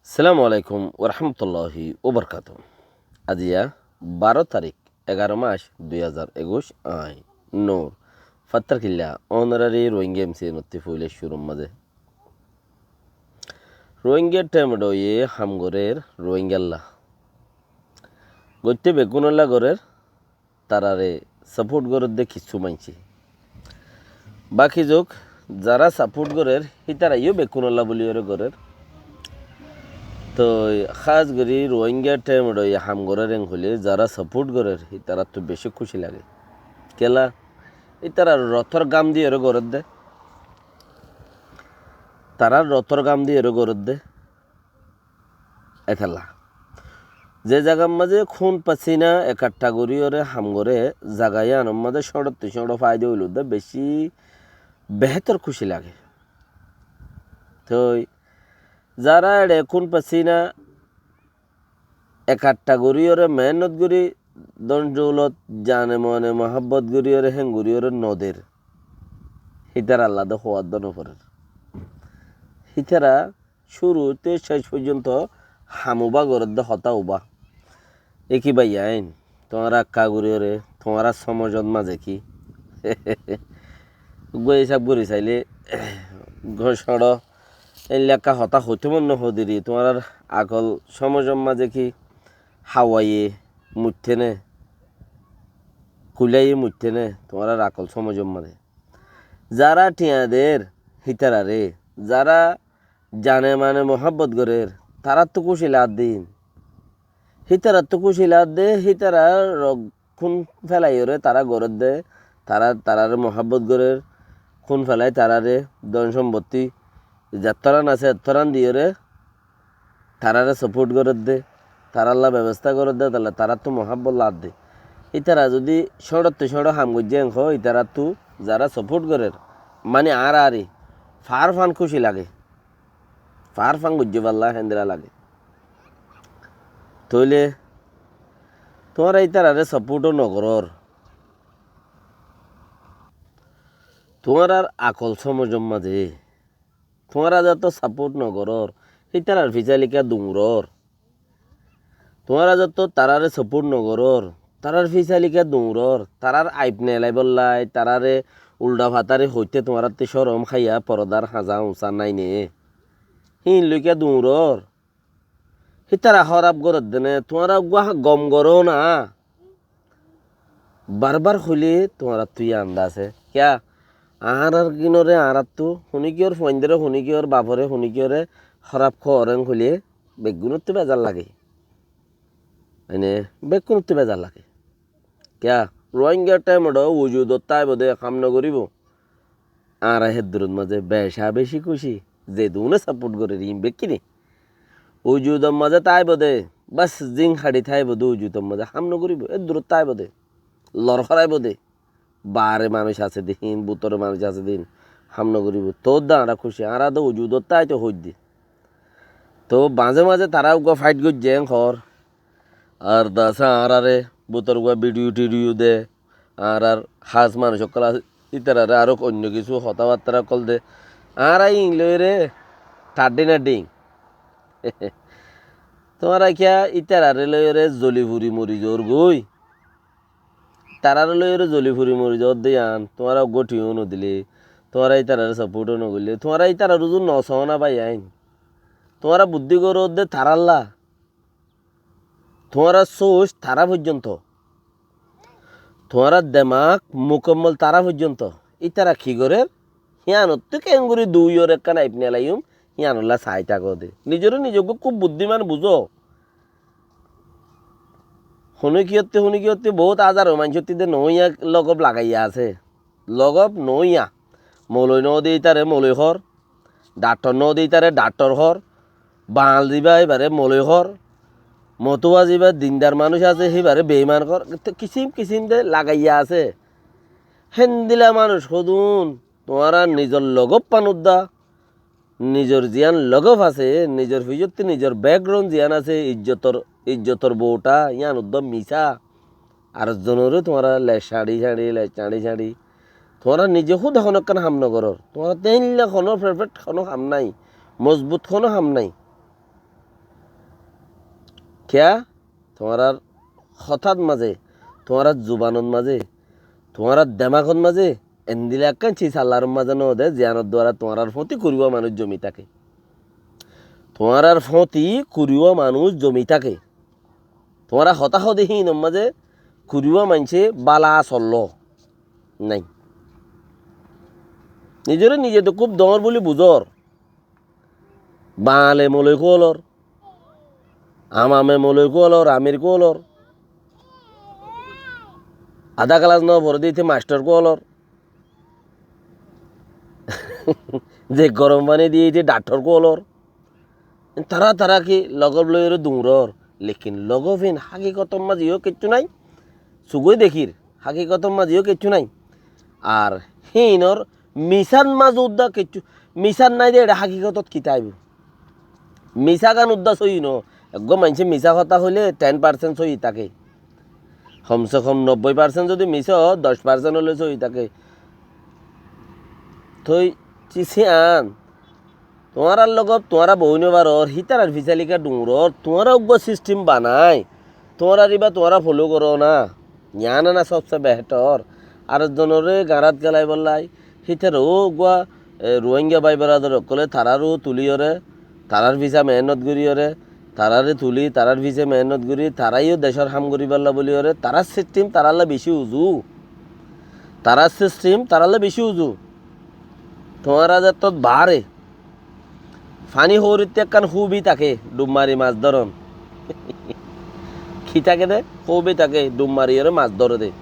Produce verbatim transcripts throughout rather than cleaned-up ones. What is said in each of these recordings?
Assalamu alaikum warahmatulláhi wabarakátuhu. Aijja baró tarík, egaró mac, dui házar ekuic, añí Nur Fattarkilla, ónorari Rohingya M C N ottú foila cúrur mazé. Rohingya thaim edóye ham gorér Rohingyalla. Goitté beggúnolla gorér, tarare support gorér de kissú maincé. Báki zuk, zará support gorér, hítara yó beggúnolla buliyóre gorér. Toi hás gorí Rohingya thaim edóye ham gorér en hoilé zará support gorér, hítarattú bicí kúci lage. Kiyólla, hítara rotor gam diyóre gorér de. Tará rotor gam diyóre gorér de. Etólla. Ze zagar mazé kún pasina ekattha goríyóre ham goré, zaga yíanor mazé cóñçottú cóñço faida óile de bicí behétor kúci lage. Toi zará eçe kún pasina ekattha goríyóre mehénnot gorí, don doulot, zane mone muhábbot goríyóre, héen goríyóre no der, hítaralla de hoór de no forer. Hítara cúru óite céc foijjonto ham uba gorér de hotá uba. E ki báiyain, tuáñra ekká goríyóre, tuáñrar somozot mazé ki? Uggúa hísab gorí sailé, cóñço, éilla ekká hotá hoitó mone hoódiri, tuáñrar akol somozot mazé ki hawaiye muitté né, kulaiye muitté né, tuáñrar akol somozot mazé? Zará thiañ der, hítarare, zará zane mone muhábbot gorér, taráttu kúci lager de. Hítarattú kúci lager de, hítara rok kún felaiyóre tará gorér de, tará, tarare muhábbot gorér, kún felai tarare, don sombottí, zettóran asé, ettóran diyóre, tarare support gorér de, taralla bebosta gorér de, tará, taráttu muhábbot lager de. Ítara zudi cóñçottú cóñço ham goijjé en hoó, ítarattú zará support gorér, mani añárari, far fan kúci lage. Far fan goijjé balla héndilla lage. Tóile tuáñra ítarare support ó no gorór. Tuáñrar akol somozor mazé tuáñra zotó support no gorór, hítarar fisali kiyá duñrór. Tuáñra zotó tarare support no gorór, tarar fisali kiyá duñrór, tarar aib nelaibolla, tarare ulda fatari hoité tuáñrattú córom háiya, forodar hañza uñsa nái né. Híin loi kiyá duñrór. Hítara hóraf gorér de né, tuáñra uggúa gom goró na. Barbar hoilé tuáñrattú yían de asé. Kiyá? Añárar gínore añáráttu, huníkiyór fuaindóre, huníkiyór bafore, huníkiyóre hóraf hoór en hoilé beggúnottú bezar lage. Mane, beggúnottú bezar lage. Kiyá? Rohingya thaim edó wujudot táibo de, ham no goríbo. Añára héddurot mazé beca beci kúci, zedúne support gorér iín bekkíne. Wujudot mazé táibo de, bas zin haçi táibo de, wujudot mazé ham no goríbo, héddurot táibo de, lor horáibo de. Baare manúic asé de híin, bútore manúic asé de híin, ham no goríbo. Tóu de añára kúci, añára de wujudot táito hoóidde. Tóu mazé mazé tará uggúa fight goijjé en hoór. Ar de asé añárare bútor uggúa video tidio de, añárar hás manúic ókkol asé, ítarare aró oinno kissú hotábattá ókkol de. Añára íin loiyóre thaddí naddí. Tuáñra kiyá ítarare loiyóre zoli furi mori zoór goi? Tarare loiyóre zoli furi mori zoór de yían, tuáñra uggúa thiyó no dilé, tuáñra ítarare support ó no goillé, tuáñra ítarar uzu no soó na báiyain. Tuáñra buddí goródde tarálla. Tuáñrar sóuc tará foijjonto. Tuáñrar demak mukammol tará foijjonto. Ítara ki gorér? Híanottú keéngorí duiyóre ekkán aib nelaiyum, híanolla saái táko de. Nizoré nize uggúa kúb buddíman buzó. Huníkiyottú, huníkiyottú boóut ázaro maincóttú de noóiya logob lagaiya asé. Logob noóiya. Moloi noóde ítare moloi hoór, dhakthor noóde ítare dhakthor hoór, bañal zibá íbare moloi hoór, motuwa zibá dindar manúic asé híbare beiman hoór, kisím kisím de lagaiya asé. Héndila manúic hodún, tuáñra nizor logob fanudda, nizor ziyán logob asé, nizor fijottí nizor background ziyán asé, ijjotor, ijjotor bouta, yían uddúa misá. Ar zonoré tuáñra lec cáñçi cáñçi, lec cáñçi cáñçi. Tuáñra nize húda honó ekkán ham nogorór. Tuáñrattú héinla honó perfect honó ham nái, mozbut honó ham nái. Kiyá? Tuáñrar hotát mazé, tuáñrar zubanot mazé, tuáñrar demakot mazé endila ekkán sis Allar mazé no de, ziyanor duara tuáñrar fóti kuriwá manúic zomi táke. Tuáñrar fóti kuriwá manúic zomi táke. Tuáñra hotá hode híinor mazé kuriwá maincé bála asol lo nái. Nizoré nize to kúb doóñr buli buzór. Bañle moloi kúolor, amame moloi kúolor, amir kúolor, adá kelas no fore de íte mastor kúolor, ze gorom faní diye íte dhaktor kúolor. Tará, tará ki logof loiyóre duñror, lekin logof híin hákikotor mazé yó kiccú nái. Sugói dekír, hákikotor mazé yó kiccú nái. Ar híinor misár mazé uddá kiccú, misár nái de eçé hákikotot kitá aibó? Miságan uddá sóiyi no. Eggúa maincé misá hotá hoilé ten parsent sóiyi táke. Homse hom nobboi parsent zodi misá ó, doc parsent óile sóiyi táke. Toi cisiyán tuáñrar logot tuáñra boói no farór, hítarar fisá liká duñror, tuáñra uggúa sistem banai, tuáñrar ibá tuáñra foló goró na, yián ana sobse behétor. Ar ekzonoré gañrát gelaibólla, hítara uggúa, e, Ruáinga bái beradar ókkole taráre tulíyore, tarár fisá mehénnot goríyore, taráre tulí, tarár fisá mehénnot gorí, tará yó decór ham goríbolla bulíyore, tarár sistem tarálla bicí uzu. Tarár sistem tarálla bicí uzu. Tuáñra zettót baáre, faní hoórittí ekkán kúbi táke, dhub mari mas dóron. Ki táke de? Kúbi táke, dhub mariyóre mas dóre de.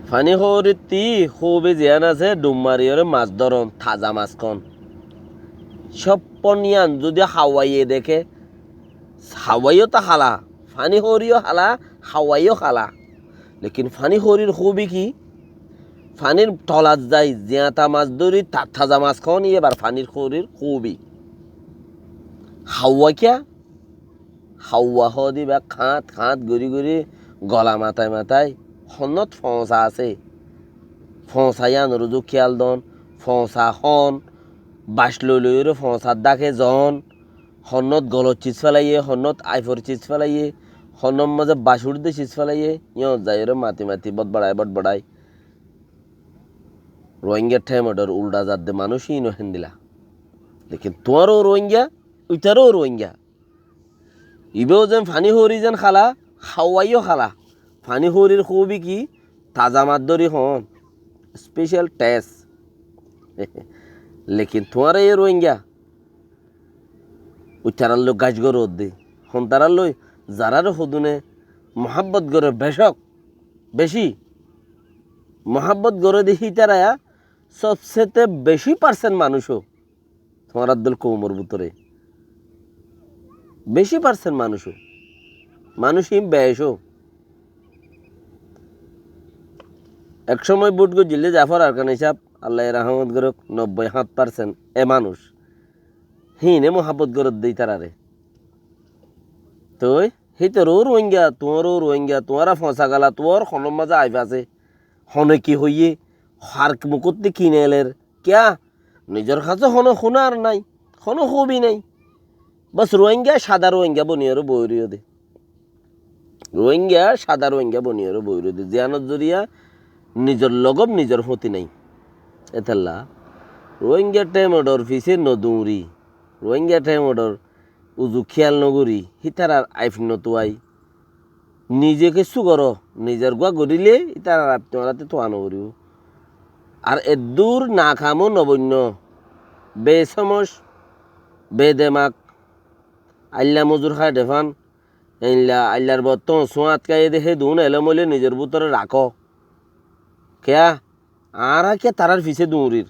Faní hoórittí kúbi ziyán asé, dhub mariyóre mas dóron, taza mas kón. Cóppon yían zodi hawaiye deké, hawai yó to hala, faní hoóri yó hala, hawai yó hala. Lekin faní hoórir kúbi ki? Fanír tolat zai ziañta mas dóri ta-, taza mas kón, yíbar fanír hoórir kúbi. Hawa kiyá? Hawa hoó de ibá kañt kañt gorí gorí gola matai matai honnót foóñsa asé. Foóñsa yíanor uzu kíyal don, foóñsa hoón, bac loi loiyóre foóñsar dháke zoón, honnót golot cis félaiyé, honnót aifor cis félaiyé, honnót mazé bac uçdé cis félaiyé, yíanot zaiyóre mati mati bót baçai, bót baçai. Ruáingar thaimodor uldha zadde manúic híino héndila. Lekin tuáñró Ruáinga, uitaró Ruáinga. Ibáu zen faní hoóri zen hala, hawai yó hala. Faní hoórir kúbi ki? Taza mas dóri hoón. Special test. Lekin tuáñra yó Ruáinga, uitarallói gac goródde. Hontarallói zaráre hodúne muhábbot goré becók, bicí muhábbot goré de hítara yá sobsete bicí parsent manúic ó. Tuáñrar dóil koumor bútore bicí parsent manúic ó. Manúic híin beec ó. Ek cómoi bút goijjíl de Zafar Arkani sáb, Allaye rahmot gorók, nobboi háñt parsent e manúic. Híine muhábbot goródde ítarare. Toi hítaró Ruáinga, tuáñró Ruáinga, tuáñra foñsa gala, tuáñr honór mazé aif asé. Hone ki hoiyé, har mukótti ki neeler, kiyá? Nizor hasé honó hunár nái, honó kúbi nái. Bas Ruáinga, sada Ruáinga boniyóre boói roiyé de. Ruáinga, sada Ruáinga boniyóre boói roiyé de. Ziyanor zoriya nizor logob nizor fóti nái. Étalla Ruáinga thaimodor fisé no duñri, Ruáinga thaimodor uzu kíyal no gorí, hítarar aif no tuwai. Nize kessú goró, nizor gúa goríle ítarar aif tuáñrattú tuwa no foribó. Ar eddúr nakamó no boinno, besomoc, bedemak, ailla mozur hái de fán, einla aillar bottón suáñt káiye de hé duún elóm óile nizor bútore rakó. Kiyá? Añára kiyá tarár fisé duñrir?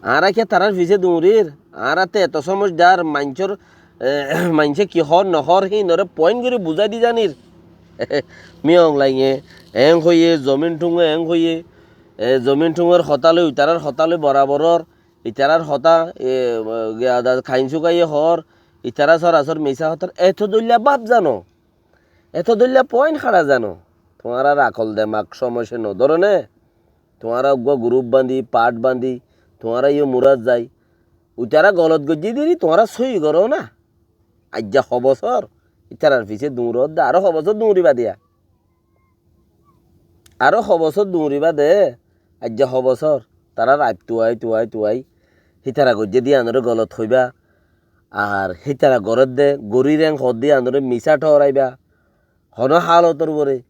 Añára kiyá tarár fisé duñrir? Añára te eto somojhdar, maincór, e, maincé ki hoór no hoór híinoré point gorí buzái di zanir. Miyong Lainge eéng hoiyé, Zomin Thunge eéng hoiyé, e, Zomin Thungor hotá loi, uitarár hotá loi boraborór, itarár hotá, e, e, giyada Kain Sukaye hoór, itará sorasor misá hotár, eto dóilla báb zano? Eto dóilla point haça zano? Tuáñrar akol demak somosé no dóre né? Tuáñra uggúa gurúp bañdí, part bañdí, tuáñra yó murát zai. Uitará golot goijjé deri tuáñra sóiyi goró na. Aijja ho bosór ítarar fisé duñródde, aró ho bosór duñribá diya. Aró ho bosór duñribá de, aijja ho bosór. Tarár aib tuwai, tuwai, tuwai. Hítara goijjé de yíanoré golot hoibá. Ar hítara gorédde, gorír en hoódde yíanoré misá thooraibá. Honó hálotor uore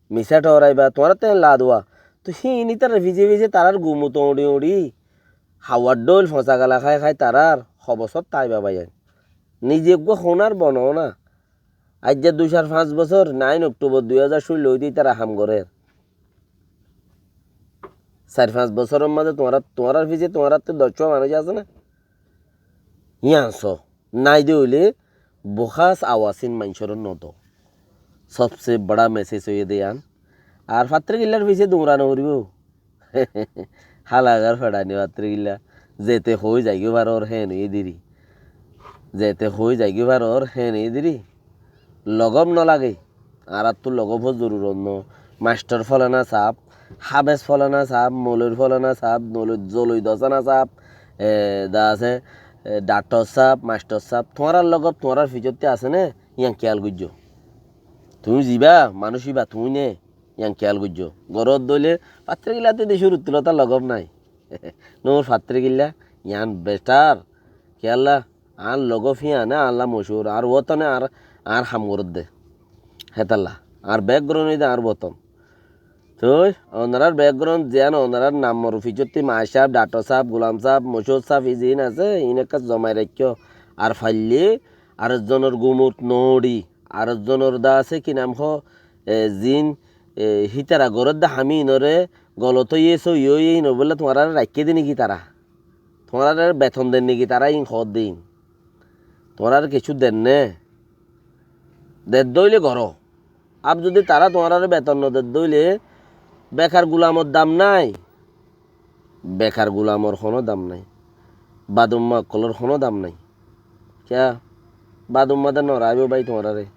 misá thooraibá. Tuáñrattú en laduwa. Toi híin ítarar fisé fisé tarár gumot uñçi uñçi. Hawar dhóil foñsa gala hái hái tarár ho bosór táiba báiyain. Nize eggúa honár bono na. Aijja dui sair fañs bosór, nain Okthobor dui házar cúllo óite ítara ham gorér. Sair fañs bosóror mazé tuáñra, tuáñrar fisé tuáñrattú doccúa manúic asé na? Yían só. Nái de óile bokás awasín maincóre no do. Sobse bora mesej óiye de yían. Ar fattíkillar fisé duñra no foribó. Hálagar feçani fattíkilla. Zete hoói zaigói farór héen óiye diri. Zete hoói zaigói farór héen óiye diri. Logof no lage. Añáráttu logofór zorurot no. Mastor folana sáb, háfes folana sáb, mouloir folana sáb, mouloir zoloid hosana sáb, e, da asé, e, dhaktor sáb, mastor sáb, tuáñrar logof tuáñrar fisótte asé né, yían kéyal goijjó. Tuñí zibá, manúic íba tuñí né, yían kéyal goijjó. Goródde óile fattíkilla te de cúruttu lóta logof nái. Nor fattíkilla, yían betar, kiyólla, añár logof híane, añálla mochúr, añár wotone añár, añár ham gorédde. Hétalla, añár bekgron óilde añár woton. Toi, onorár bekgron, ziyán onorár namor fisótti mac sáb, dhaktor sáb, gulam sáb, mochúr sáb, hí ziín asé, híin ekká zomai raikkó. Ar faille, ar ekzonor gumot no uçí, ar ekzonor da asé, ki nam hoó, e, ziín, e, hítara gorédde ham híinoré, golot óiye, sóiyi óiye, híin óibolla tuáñráre raikké de néki tará? Tuáñráre beton der néki tará híin hoódde híin? Tuáñráre kessú der né? Dedde óile goró. Ar zodi tará tuáñráre beton no dedde óile bekar gulamor dam nái. Bekar gulamor honó dam nái. Badumma ókkolor honó dam nái. Kiyá? Badumma de no raibó bái tuáñráre.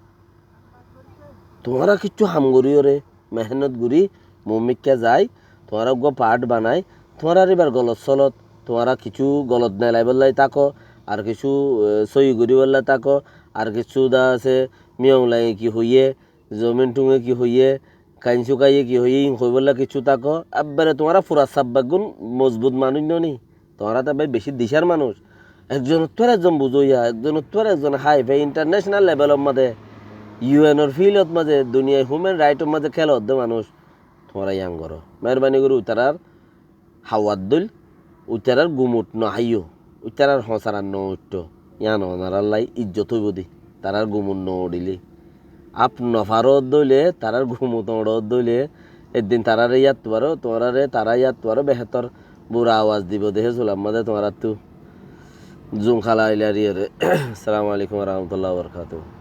Tuáñra kiccú ham goríyoré, mehénnot gorí, muúmikká zai, tuáñra eggúa part banai, tuáñrar íbar golot solot, tuáñra kissú golot nelaibollá táko, ar kissú, e, sóiyi goríbollá táko, ar kissú da asé, miyong lainge ki hoiyé, zomin thunge ki hoiyé, kain sukáiye ki hoiyé, íin hoibollá kissú táko, ebbere tuáñra fura sáb beggún mozbut manúic no ni. Tuáñra to bái beci dicár manúic. Ekzonottú ar ekzon buzóiya, ekzonottú ar ekzon hái fai, international levelor mazé, U N or fieldot mazé, duniyai human rightор mazé kéla de manúic. Tuáñra yían goró. Meherbani gorí uitarar hawar dóil, uitarar gumot no háiyo, uitarar hosarat no uiththó. Yían onorállai ijjot óibo de, tarár gumot no uçíle. Af no faródde óile, tarár gumot uçódde óile, eddin taráre yáttu aró, tuáñráre tará yáttu aró behétor bura awaz dibo de, hé sulam mazé tuáñráttu. Zun hala ailari ere. Assalamu alaikum wa rahmatullahi wa barakatuhu.